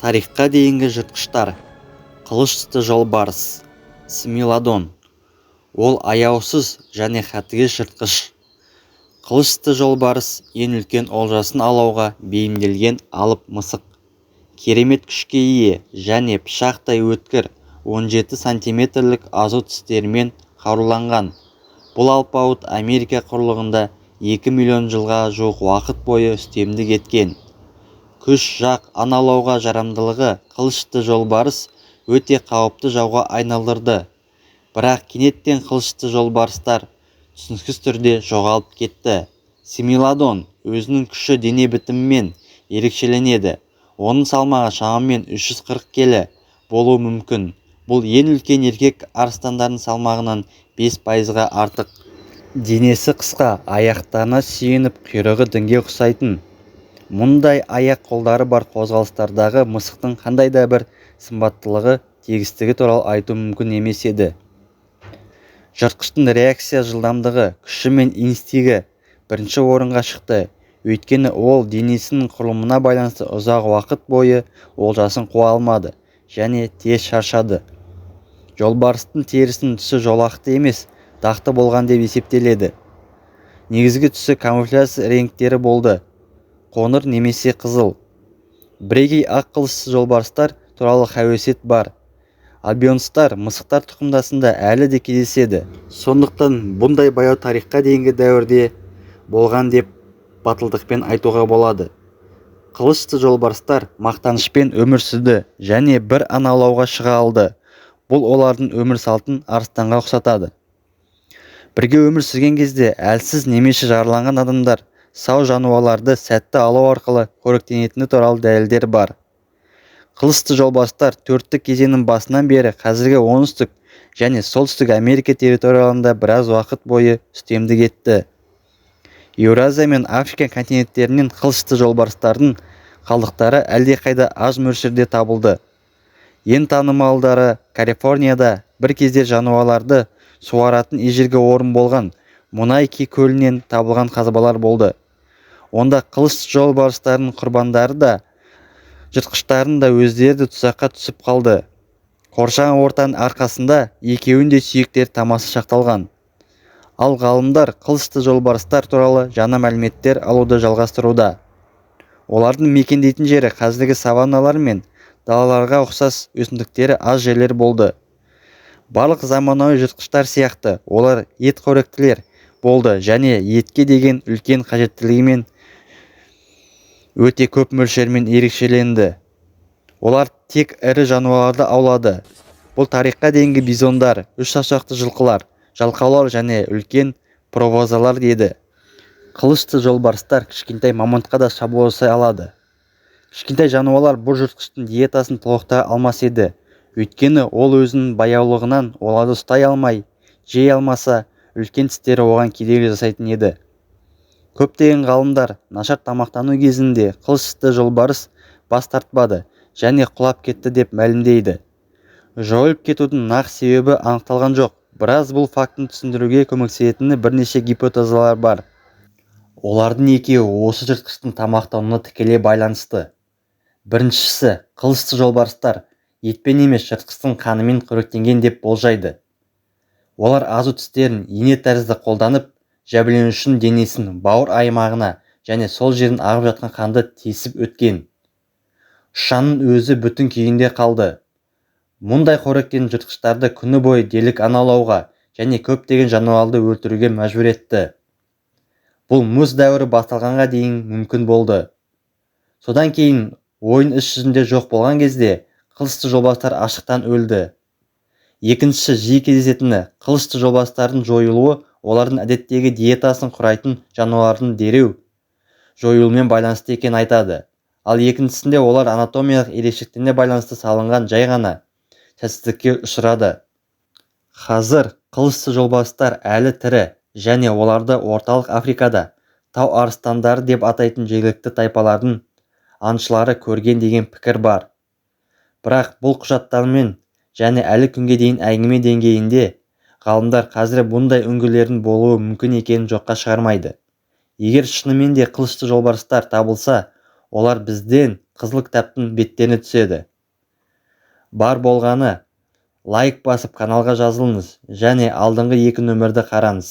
Тарихқа дейінгі жыртқыштар. Қылыш тісті жолбарыс – смилодон. Ол аяусыз және қатыгез жыртқыш. Қылыш тісті жолбарыс ең үлкен олжасын аулауға бейімделген алып мысық. Керемет күшке ие және пышақтай өткір 17 сантиметрлік азу тістерімен қаруланған бұл алпауыт Америка құрлығында 2 миллион жылға жуық уақыт бойы үстемдік еткен. Күш жақ аң аулауға жарамдылығы қылыш тісті жолбарыс өте қауіпті жауға айналдырды. Бірақ кенеттен қылыш тісті жолбарыстар түсініксіз түрде жоғалып кетті. Смилодон өзінің күшті дене бітімімен ерекшеленеді. Оның салмағы шамамен 340 келі болуы мүмкін, бұл ең үлкен еркек арыстандардың салмағынан 5%-ға артық. Денесі қысқа, аяқтарына сүйеніп, құйрығы діңге ұқсайтын. Мұндай аяқ-қолдары бар қозғалыстардағы мысықтың қандай да бір сымбаттылығы, тегістігі туралы айту мүмкін емес еді. Жыртқыштың реакция жылдамдығы, күші мен инстингі бірінші орынға шықты, өйткені ол денесінің құрылымына байланысты ұзақ уақыт бойы олжасын қуа алмады және тез шаршады. Жолбарыстың терісінің түсі жолақты емес, дақты болған деп есептеледі. Негізгі түсі камуфляж реңктері болды: қоңыр немесе қызыл. Бірегей ақ қылышты жолбарыстар туралы қауесет бар. Альбионстар мысықтар тұқымдасында әлі де кездеседі. Сондықтан бұндай баяу тарихқа дейінгі дәуірде болған деп батылдықпен айтуға болады. Қылыш тісті жолбарыстар мақтанышпен өмір сүрді және бір аң аулауға шыға алды. Бұл олардың өмір салтын арыстанға ұқсатады. Бірге өмір сүрген кезде әлсіз немесе жараланған адамдар сау жануарларды сәтті аулау арқылы қоректенетіні туралы дәлелдер бар. Қылыш тісті жолбарыстар төрттік кезеңнің басынан бері қазіргі Оңтүстік және Солтүстік Америка территорияларында біраз уақыт бойы үстемдік етті. Еуразия мен Африка континенттерінен қылыш тісті жолбарыстардың қалдықтары әлдеқайда аз мөлшерде табылды. Ең танымалдары Калифорнияда бір кездері жануарларды суаратын ежелгі орын болған Мұнай көлінен табылған қазбалар болды. Онда қылыш жолбарыстардың құрбандары да, жыртқыштардың да өздері де тұзаққа түсіп қалды. Қоршаған ортаның арқасында екеуінің де сүйектері тамаша сақталған. Ал ғалымдар қылыш тісті жолбарыстар туралы жаңа мәліметтер алуды жалғастыруда. Олардың мекендейтін жері қазіргі саванналар мен далаларға ұқсас өсімдіктері аз жерлер болды. Барлық заманауи жыртқыштар сияқты олар етқоректілер болды және етке деген үлкен қажеттілігімен өте көп мөлшермен ерекшеленді. Олар тек ірі жануарларды аулады. Бұл тарихқа дейінгі бизондар, үш саусақты жылқылар, жалқаулар және үлкен провозалар еді. Қылыш тісті жолбарыстар кішкентай мамонтқа да шабуыл жасай алады. Кішкентай жануарлар бұл жыртқыштың диетасын толықтыра алмас еді, өйткені ол өзінің баяулығынан оларды ұстай алмай, жей алмаса, үлкен тістері оған кедергі жасайтын еді. Көптеген ғалымдар нашар тамақтану кезінде қылыш тісті жолбарыс бас тартпады және құлап кетті деп мәлімдейді. Жойылып кетудің нақ себебі анықталған жоқ, бірақ бұл фактіні түсіндіруге көмектесетін бірнеше гипотезалар бар. Олардың екеуі осы жыртқыштың тамақтануына тікелей байланысты. Біріншісі қылыш тісті жолбарыстар етпен емес, жыртқыштың қанымен қоректенген деп болжайды. Олар азу тістерін ине тәрізді қолданып, жәбірленушінің денесін бауыр аймағына және сол жерден ағып жатқан қанды тесіп өткен. Ұшанның өзі бүтін күйінде қалды. Мұндай қоректену жыртқыштарды күні бойы дерлік аң аулауға және көптеген жануарларды өлтіруге мәжбүр етті. Бұл мұз дәуірі басталғанға дейін мүмкін болды. Содан кейін, ойын іс жүзінде жоқ болған кезде, қылыш тісті жолбарыстар аштықтан өлді. Екіншісі, жиі кездесетіні, қылыш тісті жолбарыстардың жойылуы олардың әдеттегі диетасын құрайтын жануарлардың дереу жойылуымен байланысты екенін айтады. Ал екіншісінде олар анатомиялық ерекшеліктеріне байланысты салынған жай ғана сәтсіздікке ұшырады. Қазір қылыш тісті жолбарыстар әлі тірі және оларды Орталық Африкада тау арыстандары деп атайтын жергілікті тайпалардың аңшылары көрген деген пікір бар. Бірақ бұл құжаттармен және әлі күнге дейін әңгіме деңгейінде. Ғалымдар қазір бұндай үңгірлердің болуы мүмкін екенін жоққа шығармайды. Егер шынымен де қылыш тісті жолбарыстар табылса, олар бізден Қызыл кітаптың беттеріне түседі. Бар болғаны, лайк басып, каналға жазылыңыз және алдыңғы екі нөмірді қараңыз.